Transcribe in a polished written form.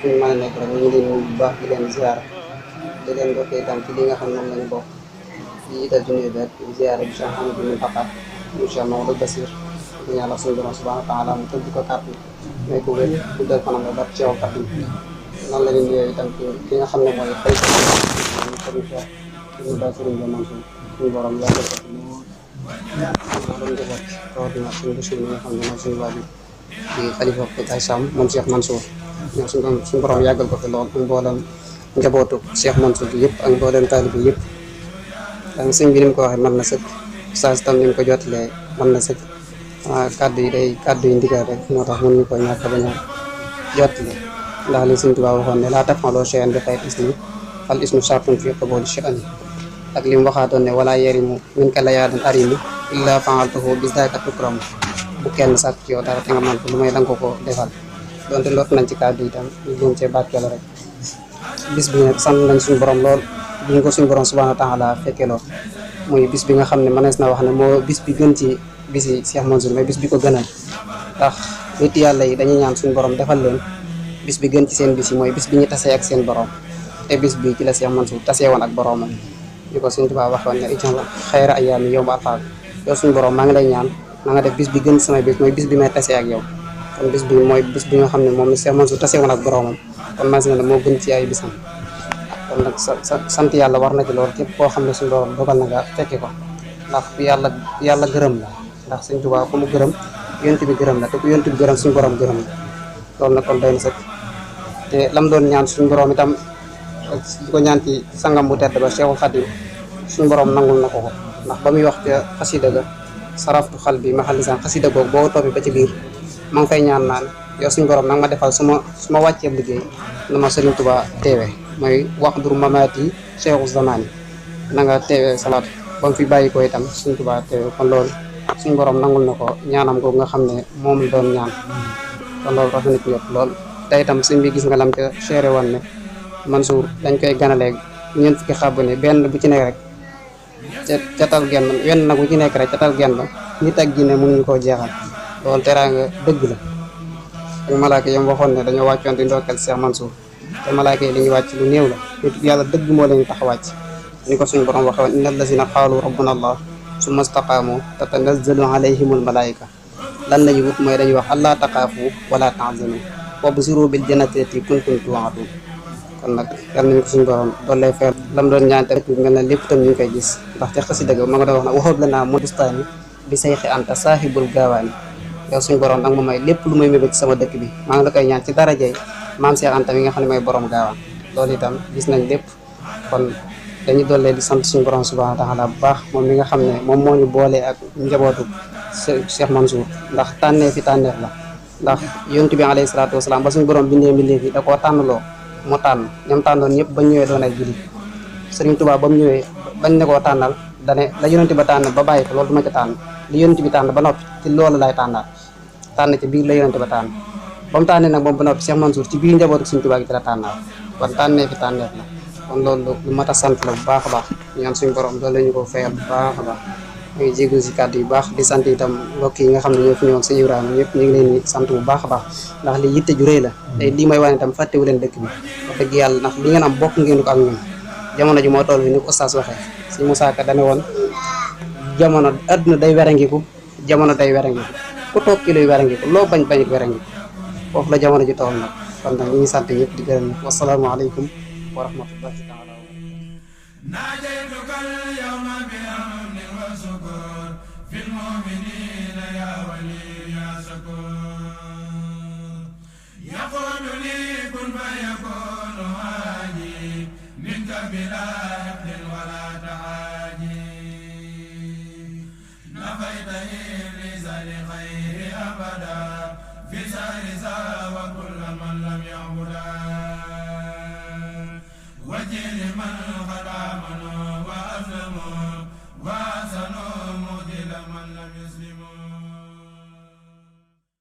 fu ñu mën a nekk rek ñu ngi leen nuyu bu baax di leen ziar di leen doxee itam ci li nga xam ne moom lañu bokk di États-Unis bi rek ziar bi Cheikh Amadou Mountakha incha allah Maodo Basir di ñaanal suñu borom subhanahu wa taala mu tëdd ko kàttan may ko wér guddal fanam ba bat ceew kàttan noonu la leen nuyoo itam ki nga xam ne mooy xëy ñu sëriñ Cheikh ñu daal sëriñ Ba Mansour suñu borom yàggal ko fi lool doon njaboot rawatina suñu Bachir mi nga xam ne mooy suñu waajur di xalifa ay Sam moom Cheikh Mansour ñoo suñu borom yàggal ko fi lool ak mboolem njabootu Cheikh Mansour bi yëpp ak mboolem taalibe yëpp donc sëñ bi ni mu ko waxee mën na sëkk saa tam ni mu ko jotalee mën na sëkk kàddu yi day kàddu yi ndigal rek moo tax mën ñu ko ñàkk bañ a jotale ndax li Sëñ Tuubaa waxoon ne laa taf'aluu shay'an bi xayri ismi fal ismu shartun fi qabuuli sha'ni ak li mu waxaatoon ne wala yarimu min ka layaadan arimu illa fa'altuhu bi zaaka tukramu bu kenn sàkk ci yow dara te nga mën ko lu may danga ko defal donte lot nañ ci kàddu yi tam ñu leen cee barkeelu rek bis bi nag sant nañ suñu borom lool bi ñu ko suñu borom subhaanahu wa taala fekkeloo muy bis bi nga xam ne mënees na wax ne moo bis bi gën ci bisi Cheikh Mansour mais bis bi ko gënal ndax nit yàlla yi dañuy ñaan suñu borom defal leen bis bi gën ci seen bis yi mooy bis bi ñu tasee ak seen borom te bis bi ci la Cheikh Mansour tasee woon ak boromam ñu ko Sëñ Tuubaa waxoon ne ij'al xayra ayyaami yawma alqaak yow suñu borom maa ngi lay ñaan na nga def bis bi gën samay bis mooy bis bi may tasee ak yow kon bis bi mooy bis bi nga xam ne moom Cheikh Mansour tasee woon ak boromam kon mas na la moo gën ci ay bisam kon nag sant yàlla war na ci loolu képp koo xam ne suñu borom dogal na nga fekki ko ndax yàlla gërëm la ndax Sëñ Tuubaa ku mu gërëm yonent bi gërëm la te ku yonent bi gërëm suñu borom gërëm la loolu nag kon doy na sëkk te lam doon ñaan suñu borom itam di ko ñaan ci sangam bu tedd ba Cheikhul Khadim suñu borom nangul na ko ko ndax ba muy wax ca xasida ga saraftu xal bi maxalisaan xasida googu boo toppee ba ci biir ma ngi fay ñaan naan yow suñu borom nag ma defal su ma wàccee liggéey na ma Sëriñ Tuubaa teewe mooy wax dur mamaati Cheikhu Zamani na nga teewe salaat ba mu fi bàyyi ko itam Sëriñ Tuubaa teewe kon loolu suñu borom nangul na ko ñaanam googu nga xam ne moom doon ñaan kon loolu rafet na ci ñëpp lool te itam sëñ bi gis nga lam ca chéré woon ne Mansour dañ koy ganaleeg ñeent fukki xàbb ne benn bu ci nekk rek catal genn wenn nag bu ci nekk rek catal genn ba nit ak jinne mënuñu koo jeexal loolu teraanga dëgg la ak malaaka yam waxoon ne dañoo wàccoon di ndokkeel Cheikh Mansour te malaaka yi li ñuy wàcc lu néew la nit yàlla dëgg moo leen tax a wàcc ni ko suñu borom waxoon inna allazina qaalu rabbuna allah summa staqaamu tatanazzalu alayhimul malaayika lan lañu wut mooy dañuy wax allah taqaafu wala tahzanu wabsiru bil jannati allati kuntum tu'adun kon nag yal nañu ko suñu borom doon lay fayal lam doon ñaan tamit mel na lépp tam ñu ngi koy gis ndax te xasida ga ma nga doon wax nag waxoob la naa mu bustaani bi sayxi anta saahibul gaawaani yow suñu borom nag ma may lépp lu may mébét ci sama dëkk bi maa ngi la koy ñaan ci darajey maam Cheikh Anta mi nga xam ne mooy borom gaawaan loolu itam gis nañ lépp kon dañuy dollee di sant suñu borom subhanahu wa taala bu baax moom mi nga xam ne moom moo ñu boolee ak njabootu Cheikh Mansour ndax tànneef la ndax yonent bi alayhi salaatu wasalaam ba suñu borom bindee mbindeef yi da koo tànnloo mu tànn ñoom tànnoon ñëpp bañ ñëwee doon ay jullit Sëriñ Tuubaa ba mu ñëwee bañ ne koo tànnal dane la yonent ba tànn ba bàyyi ko loolu du ma ca tànn li yonent bi tànn ba noppi ci loolu laay tànnaat tànn ci biir la yonent ba tànn ba mu tànnee nag moom ba noppi Cheikh Mansour ci biir njabootu Sëriñ Tuubaa gi ci la tànnaat kon tànneef la kon loolu lu mat a sant la bu baax a baax ñaan suñu borom loolu la ñu ko fayal bu baax a baax ñuy jégalu si kàddu yu baax di sant itam mbokk yi nga xam ne ñoo fi ñëwoon sëñ Ibrahima ñëpp ñu ngi leen di sant bu baax a baax ndax li yitte ju rëy la tey lii may wane itam fàttewu leen dëkk bi wax dëgg yàlla ndax li ngeen am bokk ngeen ko ak ñun jamono ji moo toll fi ni ko oustaz waxee si Moussa Ka dane woon jamono adduna day werangiku jamono day werangiku ku toog ki luy werangiku loo bañ bañit werangiku foofu la jamono ji toll nag kon nag ñu ngi sant ñëpp di gërëm ñëpp wasalaamaaleykum wa rahmatullahi taala ناجيتك اليوم بأمن وسكور في المؤمنين يا ولي يا شكور يقول لي كن فيكون هاجي منك بلا حقد ولا تعاجي نفيت إبليس لخير أبدا في سارسا وكل من لم يعبدا